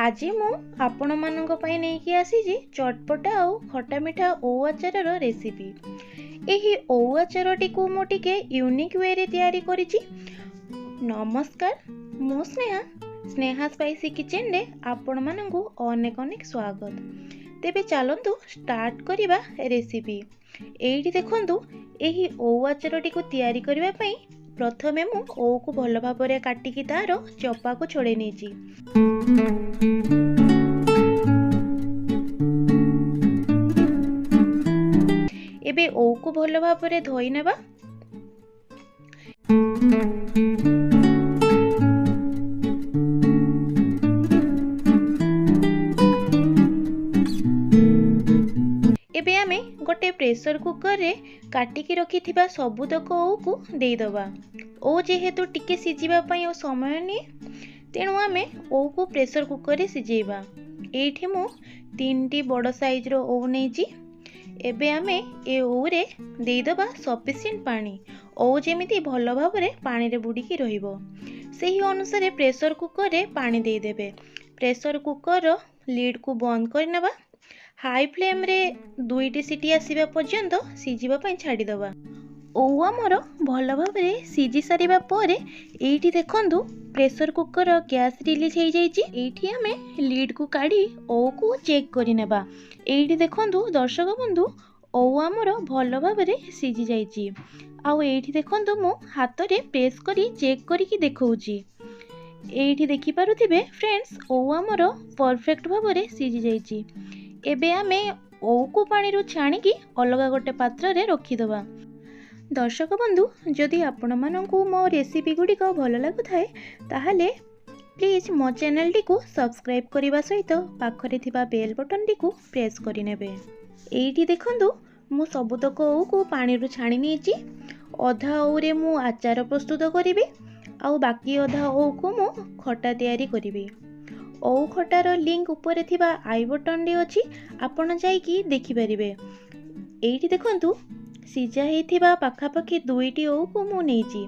ଆଜି ମୁଁ ଆପଣମାନଙ୍କ ପାଇଁ ନେଇକି ଆସିଛି ଚଟପଟା ଆଉ ଖଟା ମିଠା ଓଉ ଆଚାରର ରେସିପି। ଏହି ଓଉ ଆଚାରଟିକୁ ମୁଁ ଟିକେ ୟୁନିକ୍ ୱେରେ ତିଆରି କରିଛି। ନମସ୍କାର, ମୁଁ ସ୍ନେହା, ସ୍ନେହା ସ୍ପାଇସି କିଚେନରେ ଆପଣମାନଙ୍କୁ ଅନେକ ଅନେକ ସ୍ୱାଗତ। ତେବେ ଚାଲନ୍ତୁ ଷ୍ଟାର୍ଟ କରିବା ରେସିପି। ଏଇଠି ଦେଖନ୍ତୁ, ଏହି ଓଉ ଆଚାରଟିକୁ ତିଆରି କରିବା ପାଇଁ ପ୍ରଥମେ ମୁଁ ଓଉକୁ ଭଲ ଭାବରେ କାଟିକି ତା'ର ଚୋପାକୁ ଛଡ଼େଇ ନେଇଛି। ଏବେ ଓଉକୁ ଭଲ ଭାବରେ ଧୋଇ ନେବା। ଏବେ ଆମେ ଗୋଟେ ପ୍ରେସର କୁକରରେ କାଟିକି ରଖିଥିବା ସବୁତକ ଓଉକୁ ଦେଇଦେବା। ଓଉ ଯେହେତୁ ଟିକେ ସିଝିବା ପାଇଁ ଆଉ ସମୟ ନିଏ, ତେଣୁ ଆମେ ଓଉକୁ ପ୍ରେସର କୁକରରେ ସିଝେଇବା। ଏଇଠି ମୁଁ 3ଟି ବଡ଼ ସାଇଜ୍ର ଓଉ ନେଇଛି। ଏବେ ଆମେ ଏ ଓଉରେ ଦେଇଦେବା ସଫିସିଏଣ୍ଟ ପାଣି। ଓଉ ଯେମିତି ଭଲ ଭାବରେ ପାଣିରେ ବୁଡ଼ିକି ରହିବ, ସେହି ଅନୁସାରେ ପ୍ରେସର କୁକରରେ ପାଣି ଦେଇଦେବେ। ପ୍ରେସର କୁକରର ଲିଡ଼୍କୁ ବନ୍ଦ କରିନେବା। ହାଇ ଫ୍ଲେମ୍ରେ 2ଟି ସିଟି ଆସିବା ପର୍ଯ୍ୟନ୍ତ ସିଝିବା ପାଇଁ ଛାଡ଼ିଦେବା। ଓଉ ଆମର ଭଲ ଭାବରେ ସିଝି ସାରିବା ପରେ ଏଇଠି ଦେଖନ୍ତୁ, ପ୍ରେସର କୁକର ଗ୍ୟାସ୍ ରିଲିଜ୍ ହେଇଯାଇଛି। ଏଇଠି ଆମେ ଲିଡ଼୍କୁ କାଢ଼ି ଓଉକୁ ଚେକ୍ କରିନେବା। ଏଇଠି ଦେଖନ୍ତୁ ଦର୍ଶକ ବନ୍ଧୁ, ଓଉ ଆମର ଭଲ ଭାବରେ ସିଝି ଯାଇଛି। ଆଉ ଏଇଠି ଦେଖନ୍ତୁ, ମୁଁ ହାତରେ ପ୍ରେସ୍ କରି ଚେକ୍ କରିକି ଦେଖାଉଛି। ଏଇଠି ଦେଖିପାରୁଥିବେ ଫ୍ରେଣ୍ଡସ୍, ଓଉ ଆମର ପରଫେକ୍ଟ ଭାବରେ ସିଝି ଯାଇଛି। ଏବେ ଆମେ ଓଉକୁ ପାଣିରୁ ଛାଣିକି ଅଲଗା ଗୋଟେ ପାତ୍ରରେ ରଖିଦେବା। ଦର୍ଶକ ବନ୍ଧୁ, ଯଦି ଆପଣମାନଙ୍କୁ ମୋ ରେସିପି ଗୁଡ଼ିକ ଭଲ ଲାଗୁଥାଏ, ତାହେଲେ ପ୍ଲିଜ୍ ମୋ ଚ୍ୟାନେଲଟିକୁ ସବସ୍କ୍ରାଇବ୍ କରିବା ସହିତ ପାଖରେ ଥିବା ବେଲ୍ ବଟନ୍ଟିକୁ ପ୍ରେସ୍ କରିନେବେ। ଏଇଠି ଦେଖନ୍ତୁ, ମୁଁ ସବୁତକ ଓଉକୁ ପାଣିରୁ ଛାଣି ନେଇଛି। ଅଧା ଓଉରେ ମୁଁ ଆଚାର ପ୍ରସ୍ତୁତ କରିବି ଆଉ ବାକି ଅଧା ଓଉକୁ ମୁଁ ଖଟା ତିଆରି କରିବି। ଓଉ ଖଟାର ଲିଙ୍କ୍ ଉପରେ ଥିବା I ବଟନ୍ରେ ଅଛି, ଆପଣ ଯାଇକି ଦେଖିପାରିବେ। ଏଇଠି ଦେଖନ୍ତୁ, ସିଝା ହେଇଥିବା ପାଖାପାଖି 2ଟି ଓଉକୁ ମୁଁ ନେଇଛି।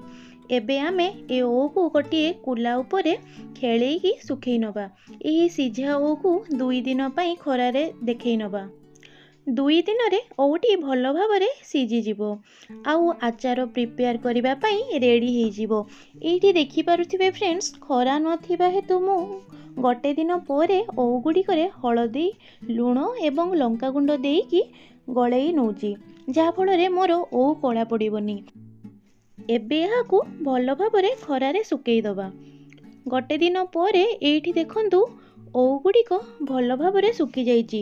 ଏବେ ଆମେ ଏ ଓଉକୁ ଗୋଟିଏ କୁଲା ଉପରେ ଖେଳେଇକି ଶୁଖେଇ ନେବା। ଏହି ସିଝା ଓଉକୁ 2 ଦିନ ପାଇଁ ଖରାରେ ଦେଖେଇ ନେବା। 2 ଦିନରେ ଓଉଟି ଭଲ ଭାବରେ ସିଝିଯିବ ଆଉ ଆଚାର ପ୍ରିପେୟାର କରିବା ପାଇଁ ରେଡ଼ି ହେଇଯିବ। ଏଇଠି ଦେଖିପାରୁଥିବେ ଫ୍ରେଣ୍ଡସ୍, ଖରା ନଥିବା ହେତୁ ମୁଁ ଗୋଟେ ଦିନ ପରେ ଓଉ ଗୁଡ଼ିକରେ ହଳଦୀ, ଲୁଣ ଏବଂ ଲଙ୍କାଗୁଣ୍ଡ ଦେଇକି ଗଳେଇ ନେଉଛି, ଯାହାଫଳରେ ମୋର ଓଉ କଳା ପଡ଼ିବନି। ଏବେ ଏହାକୁ ଭଲ ଭାବରେ ଖରାରେ ଶୁଖେଇ ଦେବା। ଗୋଟେ ଦିନ ପରେ ଏଇଠି ଦେଖନ୍ତୁ, ଓଉ ଗୁଡ଼ିକ ଭଲ ଭାବରେ ଶୁଖିଯାଇଛି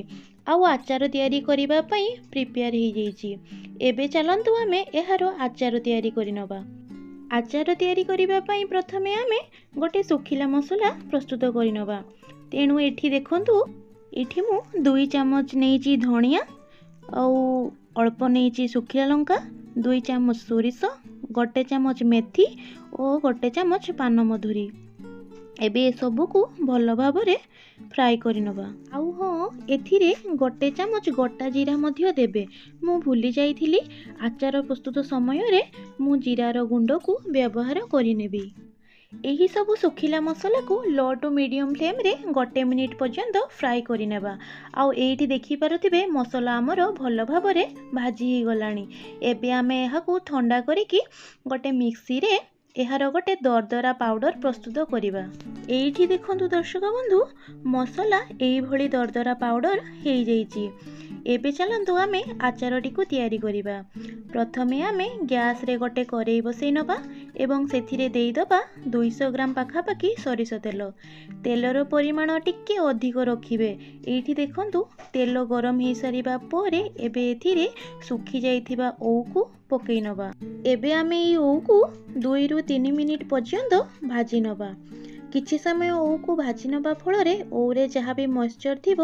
ଆଉ ଆଚାର ତିଆରି କରିବା ପାଇଁ ପ୍ରିପେୟାର ହେଇଯାଇଛି। ଏବେ ଚାଲନ୍ତୁ ଆମେ ଏହାର ଆଚାର ତିଆରି କରିନେବା। ଆଚାର ତିଆରି କରିବା ପାଇଁ ପ୍ରଥମେ ଆମେ ଗୋଟେ ଶୁଖିଲା ମସଲା ପ୍ରସ୍ତୁତ କରିନେବା। ତେଣୁ ଏଠି ଦେଖନ୍ତୁ, ଏଠି ମୁଁ 2 ଚାମଚ ନେଇଛି ଧଣିଆ ଆଉ ଅଳ୍ପ ନେଇଛି ଶୁଖିଲା ଲଙ୍କା, 2 ଚାମଚ ସୋରିଷ, 1 ଚାମଚ ମେଥି ଓ 1 ଚାମଚ ପାନମଧୁରୀ। ଏବେ ଏସବୁକୁ ଭଲ ଭାବରେ ଫ୍ରାଏ କରିନେବା। ଆଉ ହଁ, ଏଥିରେ 1 ଚାମଚ ଗୋଟା ଜିରା ମଧ୍ୟ ଦେବେ। ମୁଁ ଭୁଲି ଯାଇଥିଲି, ଆଚାର ପ୍ରସ୍ତୁତ ସମୟରେ ମୁଁ ଜିରାର ଗୁଣ୍ଡକୁ ବ୍ୟବହାର କରିନେବି। ଏହିସବୁ ଶୁଖିଲା ମସଲାକୁ ଲୋ ଟୁ ମିଡ଼ିୟମ୍ ଫ୍ଲେମ୍ରେ 1 ମିନିଟ୍ ପର୍ଯ୍ୟନ୍ତ ଫ୍ରାଏ କରିନେବା। ଆଉ ଏଇଠି ଦେଖିପାରୁଥିବେ, ମସଲା ଆମର ଭଲ ଭାବରେ ଭାଜି ହେଇଗଲାଣି। ଏବେ ଆମେ ଏହାକୁ ଥଣ୍ଡା କରିକି ଗୋଟେ ମିକ୍ସିରେ ଏହାର ଗୋଟେ ଦରଦରା ପାଉଡ଼ର ପ୍ରସ୍ତୁତ କରିବା। ଏଇଠି ଦେଖନ୍ତୁ ଦର୍ଶକ ବନ୍ଧୁ, ମସଲା ଏଇଭଳି ଦରଦରା ପାଉଡ଼ର ହେଇଯାଇଛି। ଏବେ ଚାଲନ୍ତୁ ଆମେ ଆଚାରଟିକୁ ତିଆରି କରିବା। ପ୍ରଥମେ ଆମେ ଗ୍ୟାସ୍ରେ ଗୋଟେ କରେଇ ବସେଇ ନେବା ଏବଂ ସେଥିରେ ଦେଇଦେବା 200 ଗ୍ରାମ ପାଖାପାଖି ସୋରିଷ ତେଲ। ତେଲର ପରିମାଣ ଟିକେ ଅଧିକ ରଖିବେ। ଏଇଠି ଦେଖନ୍ତୁ, ତେଲ ଗରମ ହେଇସାରିବା ପରେ ଏବେ ଏଥିରେ ଶୁଖି ଯାଇଥିବା ଓଉକୁ ପକାଇ ନେବା। ଏବେ ଆମେ ଏଇ ଓଉକୁ 2ରୁ 3 ମିନିଟ୍ ପର୍ଯ୍ୟନ୍ତ ଭାଜି ନେବା। କିଛି ସମୟ ଓଉକୁ ଭାଜି ନେବା ଫଳରେ ଓଉରେ ଯାହା ବି ମଏଶ୍ଚର ଥିବ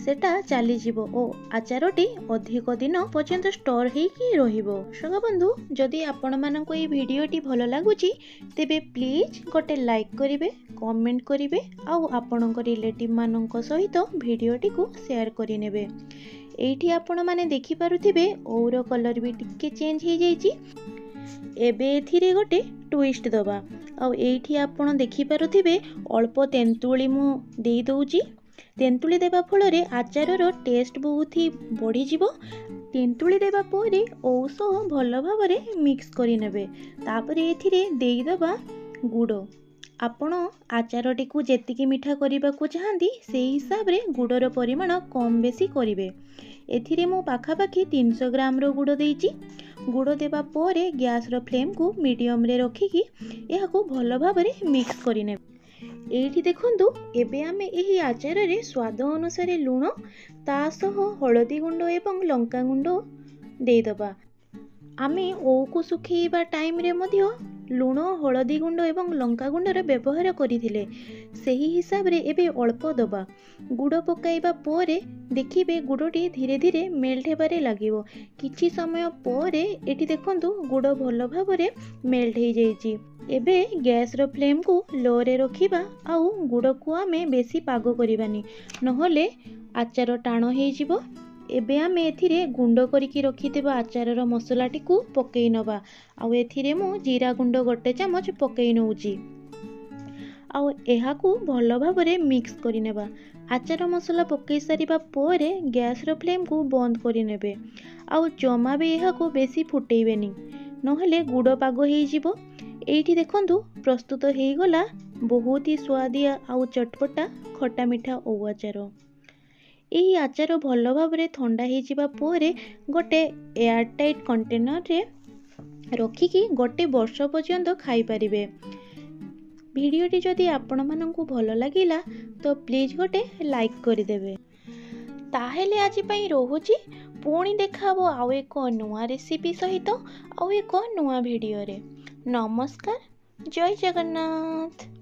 ସେଟା ଚାଲିଯିବ ଓ ଆଚାରଟି ଅଧିକ ଦିନ ପର୍ଯ୍ୟନ୍ତ ଷ୍ଟୋର୍ ହେଇକି ରହିବ। ଦର୍ଶକ ବନ୍ଧୁ, ଯଦି ଆପଣମାନଙ୍କୁ ଏଇ ଭିଡ଼ିଓଟି ଭଲ ଲାଗୁଛି, ତେବେ ପ୍ଲିଜ୍ ଗୋଟେ ଲାଇକ୍ କରିବେ, କମେଣ୍ଟ କରିବେ ଆଉ ଆପଣଙ୍କ ରିଲେଟିଭ୍ ମାନଙ୍କ ସହିତ ଭିଡ଼ିଓଟିକୁ ସେୟାର କରିନେବେ। ଏଇଠି ଆପଣମାନେ ଦେଖିପାରୁଥିବେ, ଓଉର କଲର୍ ବି ଟିକେ ଚେଞ୍ଜ ହେଇଯାଇଛି। ଏବେ ଏଥିରେ ଗୋଟେ ଟୁଇଷ୍ଟ ଦେବା। ଆଉ ଏଇଠି ଆପଣ ଦେଖିପାରୁଥିବେ, ଅଳ୍ପ ତେନ୍ତୁଳି ମୁଁ ଦେଇଦେଉଛି। ତେନ୍ତୁଳି ଦେବା ଫଳରେ ଆଚାରର ଟେଷ୍ଟ ବହୁତ ହି ବଢ଼ିଯିବ। ତେନ୍ତୁଳି ଦେବା ପରେ ଓଉ ସହ ଭଲ ଭାବରେ ମିକ୍ସ କରିନେବେ। ତାପରେ ଏଥିରେ ଦେଇଦେବା ଗୁଡ଼। ଆପଣ ଆଚାରଟିକୁ ଯେତିକି ମିଠା କରିବାକୁ ଚାହାନ୍ତି, ସେଇ ହିସାବରେ ଗୁଡ଼ର ପରିମାଣ କମ୍ ବେଶୀ କରିବେ। ଏଥିରେ ମୁଁ ପାଖାପାଖି 300 ଗ୍ରାମର ଗୁଡ଼ ଦେଇଛି। ଗୁଡ଼ ଦେବା ପରେ ଗ୍ୟାସ୍ର ଫ୍ଲେମ୍କୁ ମିଡ଼ିୟମରେ ରଖିକି ଏହାକୁ ଭଲ ଭାବରେ ମିକ୍ସ କରିନେବେ। ଏଇଠି ଦେଖନ୍ତୁ, ଏବେ ଆମେ ଏହି ଆଚାରରେ ସ୍ୱାଦ ଅନୁସାରେ ଲୁଣ, ତା ସହ ହଳଦୀ ଗୁଣ୍ଡ ଏବଂ ଲଙ୍କା ଗୁଣ୍ଡ ଦେଇଦେବା। ଆମେ ଓଉକୁ ଶୁଖେଇବା ଟାଇମ୍ରେ ମଧ୍ୟ ଲୁଣ, ହଳଦୀ ଗୁଣ୍ଡ ଏବଂ ଲଙ୍କା ଗୁଣ୍ଡର ବ୍ୟବହାର କରିଥିଲେ, ସେହି ହିସାବରେ ଏବେ ଅଳ୍ପ ଦେବା। ଗୁଡ଼ ପକାଇବା ପରେ ଦେଖିବେ, ଗୁଡ଼ଟି ଧୀରେ ଧୀରେ ମେଲ୍ଟ ହେବାରେ ଲାଗିବ। କିଛି ସମୟ ପରେ ଏଠି ଦେଖନ୍ତୁ, ଗୁଡ଼ ଭଲ ଭାବରେ ମେଲ୍ଟ ହେଇଯାଇଛି। ଏବେ ଗ୍ୟାସ୍ର ଫ୍ଲେମ୍କୁ ଲୋରେ ରଖିବା ଆଉ ଗୁଡ଼କୁ ଆମେ ବେଶୀ ପାଗ କରିବାନି, ନହେଲେ ଆଚାର ଟାଣ ହେଇଯିବ। ଏବେ ଆମେ ଏଥିରେ ଗୁଣ୍ଡ କରିକି ରଖିଥିବା ଆଚାରର ମସଲାଟିକୁ ପକାଇ ନେବା। ଆଉ ଏଥିରେ ମୁଁ ଜିରା ଗୁଣ୍ଡ 1 ଚାମଚ ପକାଇ ନେଉଛି ଆଉ ଏହାକୁ ଭଲ ଭାବରେ ମିକ୍ସ କରିନେବା। ଆଚାର ମସଲା ପକାଇ ସାରିବା ପରେ ଗ୍ୟାସ୍ର ଫ୍ଲେମ୍କୁ ବନ୍ଦ କରିନେବେ ଆଉ ଜମା ବି ଏହାକୁ ବେଶୀ ଫୁଟେଇବେନି, ନହେଲେ ଗୁଡ଼ ପାଗ ହେଇଯିବ। ଏଇଠି ଦେଖନ୍ତୁ, ପ୍ରସ୍ତୁତ ହେଇଗଲା ବହୁତ ହି ସୁଆଦିଆ ଆଉ ଚଟପଟା ଖଟା ମିଠା ଓଉ ଆଚାର। ଏହି ଆଚାର ଭଲ ଭାବରେ ଥଣ୍ଡା ହେଇଯିବା ପରେ ଗୋଟେ ଏୟାର ଟାଇଟ୍ କଣ୍ଟେନରରେ ରଖିକି ଗୋଟେ ବର୍ଷ ପର୍ଯ୍ୟନ୍ତ ଖାଇପାରିବେ। ଭିଡ଼ିଓଟି ଯଦି ଆପଣମାନଙ୍କୁ ଭଲ ଲାଗିଲା ତ ପ୍ଲିଜ୍ ଗୋଟେ ଲାଇକ୍ କରିଦେବେ। ତାହେଲେ ଆଜି ପାଇଁ ରହୁଛି। ପୁଣି ଦେଖାହେବ ଆଉ ଏକ ନୂଆ ରେସିପି ସହିତ ଆଉ ଏକ ନୂଆ ଭିଡ଼ିଓରେ। ନମସ୍କାର, ଜୟ ଜଗନ୍ନାଥ।